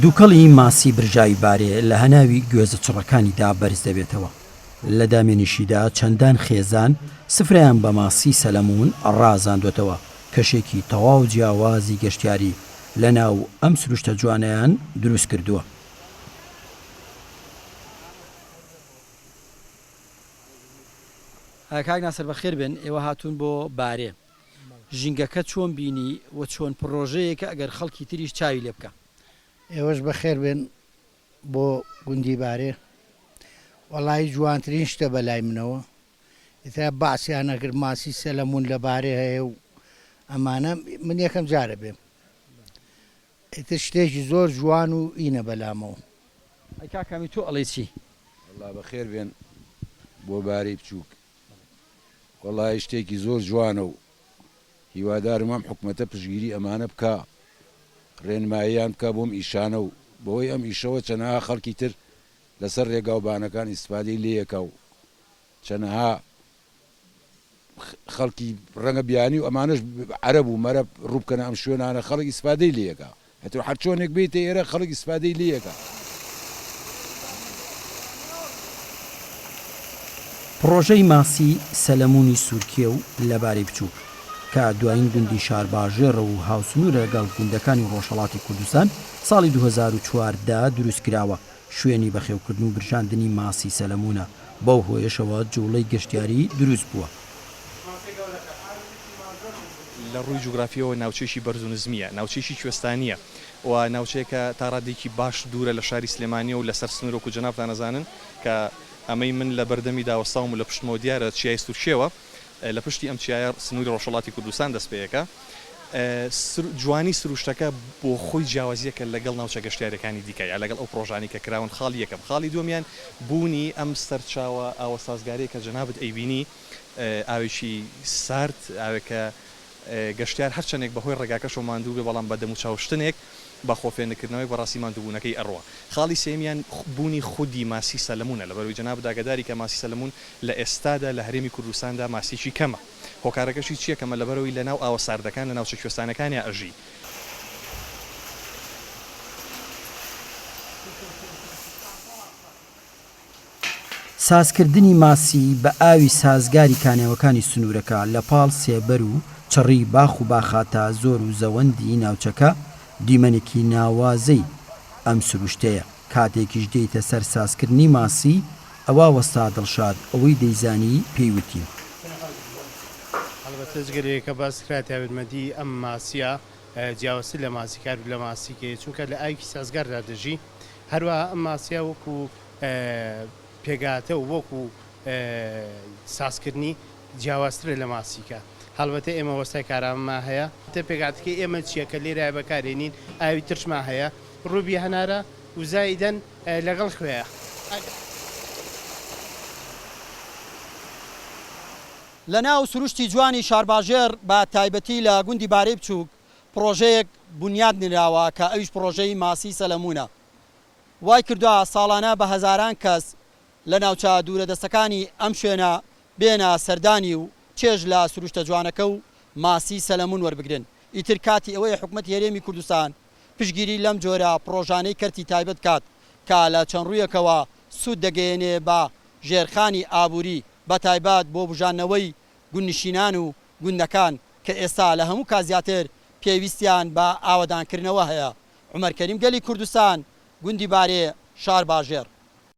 دووکەڵی ماسی برژاوی بارێ لە هەناوی گوێزە چڕەکانیدا بەرز دەبێتەوە. لە دامێنیشیدا چەندان خێزان سفرەیان بە ماسی سەلەموون ڕازاندۆتەوە، کەشێکی تەواو جیاوازی گەشتیاری لە ناو ئەم سروشتە جوانەیان دروست کردووە. کاک ناسر بەخێر بێن، ئێوە هاتوون بۆ بارێ، ژینگەکە چۆن بینی و چۆن پڕۆژەیەکە ئەگەر خەڵکی تریش چاوی لێ بکا؟ ئێوەش بەخێر بێن بۆ گوندی بارێ وەڵایی جوانترین شتە بەلای منەوە ئیترا بەعسیان ئەکرد ماسی سەلەمون لە بارێ هەیە و ئەمانە من یەکەم جارە بێم ئیتر شتێکی زۆر جوان و ئینە بەلامەوە. ئەی کاک کامی تۆ ئەڵێی چی؟ وەڵا بەخێر بێن بۆ بارەی بچوک وەڵایی شتێکی زۆر جوانە و هیوادارم ئەم حکومەتە پشتگیری ئەمانە بکا ڕێنماییان بکا بۆم ئیشانە و بەهۆی ئەم ئیشەوە چەنەها خەڵکی تر لەسەر ڕێگاو بانەکان ئیستفادەی لێیەکا و چەنەها خەڵکی ڕەنگە بیانی و ئەمانەش عەرەب و مەرەب ڕووبکەنە ئەم شوێنانە خەڵک ئیستفادەی لێیەکا ئەتۆ هەرچۆنێک بێیتە ئێرە خەڵک ئیستفادەی لێیەکا. پڕۆژەی ماسی سەلەمونی سوورکێو لە بارەی بچووک، کە دوایین گوندی شارباژێڕە و هاوسنوورە لەگەڵ گوندەکانی ڕۆژهەڵاتی کوردستان، ساڵی 2014 دروستکراوە، شوێنی بەخێوکردن و برژاندنی ماسی سەلەمونە، بەو هۆیەشەوە جوڵەی گەشتیاری دروست بووە. لە ڕووی جوگرافییەوە ناوچەیەکی بەرز و نزمییە، ناوچەیەکی کوێستانییە و ناوچەیەکە تا ڕادەیەکی باش دوورە لە شاری سلێمانییە و لەسەر سنوور وەکو جەنابتان ئەزانن کە ئەمەی من لە بەردەمیدا وەستاوم و لە پشتمەوە دیارە چیای سورکێوە لە پشتی ئەم چیایە سنووری ڕۆژهەڵاتی کوردستان دەست پێیەکا. جوانی سروشتەکە بۆ خۆی جیاوازییەکە لەگەڵ ناوچە گەشتیارییەکانی دیکە یا لەگەڵ ئەو پڕۆژانەی کە کراون خاڵی یەکەم. خاڵی دووەمیان بوونی ئەم سەرچاوە ئاوە سازگارەیە کە جەنابت ئەیبینی ئاوێکی سارد، ئاوێک کە گەشتیار هەرچەندێک بەهۆی ڕێگاکەشەوە ماندوو بێ بەڵام بە دەموچاو شتنێک، بە خۆفێنکردنەوەیەک بەڕاستی ماندووبوونەکەی ئەڕوا. خاڵی سێیەمیان بوونی خودی ماسی سەلەموونە، لەبەرئەوەی جەنابت ئاگاداری کە ماسی سەلەموون لە ئێستادا لە هەرێمی کوردستاندا ماسییەکی کەمە. هۆکارەکەشی چییە کەمە؟ لەبەرئەوەی لەناو ئاوە ساردەکان لە ناوچە کوێستانەکانیا ئەژی. سازکردنی ماسی بە ئاوی سازگاری کانێوەکانی سنوورەکە لە پاڵ سێبەر و چڕی باخ و باخاتە زۆر و زەوەندی ناوچەکە دیمەنێکی ناوازەی ئەم سروشتەیە، کاتێکیش دێیتە سەر سازکردنی ماسی ئەوا وەستا دڵشاد ئەوەی دەیزانی پێی وتین. هەڵبەتە جگە لەوەی کە باس کرا تایبەتمەندی ئەم ماسیە جیاوازتر لە ماسی کار و لە ماسیکەیە چونکە لە ئاوێکی سازگاردا دەژی هەروەها ئەم ماسیە وەکو پێکهاتە و وەکو سازکردنی جیاوازترە لە ماسیکە. هەڵبەتە ئێمە وەستای کارامەمان هەیە. پێکهاتەکەی ئێمە چییە کە لێرە بەکارێنین، ئاوی ترشمان هەیە، ڕووبی هەنارە و زائیدەن لەگەڵ خوێیە. لە ناو سروشتی جوانی شارباژێڕ بە تایبەتی لە گوندی بارەی بچووک پڕۆژەیەک بونیاد نراوە کە ئەویش پڕۆژەی ماسی سەلەموونە. وای کردوە ساڵانە بە هەزاران کەس لە ناوچە دوورە دەستەکانی ئەم شوێنە بێنە سەردانی و چێژ لە سروشتە جوانەکە و ماسی سەلەمون وەربگرن، ئیتر کاتی ئەوەیە حکومەتی هەرێمی کوردستان پشتگیری لەم جۆرە پڕۆژانەی کەرتی تایبەت بکات کە لە چەند ڕوویەکەوە سوود دەگەیەنێ بە ژێرخانی ئابووری بەتایبەت بۆ بوژاندنەوەی گوندنشینان و گوندەکان کە ئێستا لە هەموو کات زیاتر پێویستیان بە ئاوەدانکردنەوە هەیە. عومەر کەریم گەلی کوردستان، گوندی بارێ، شارباژێڕ.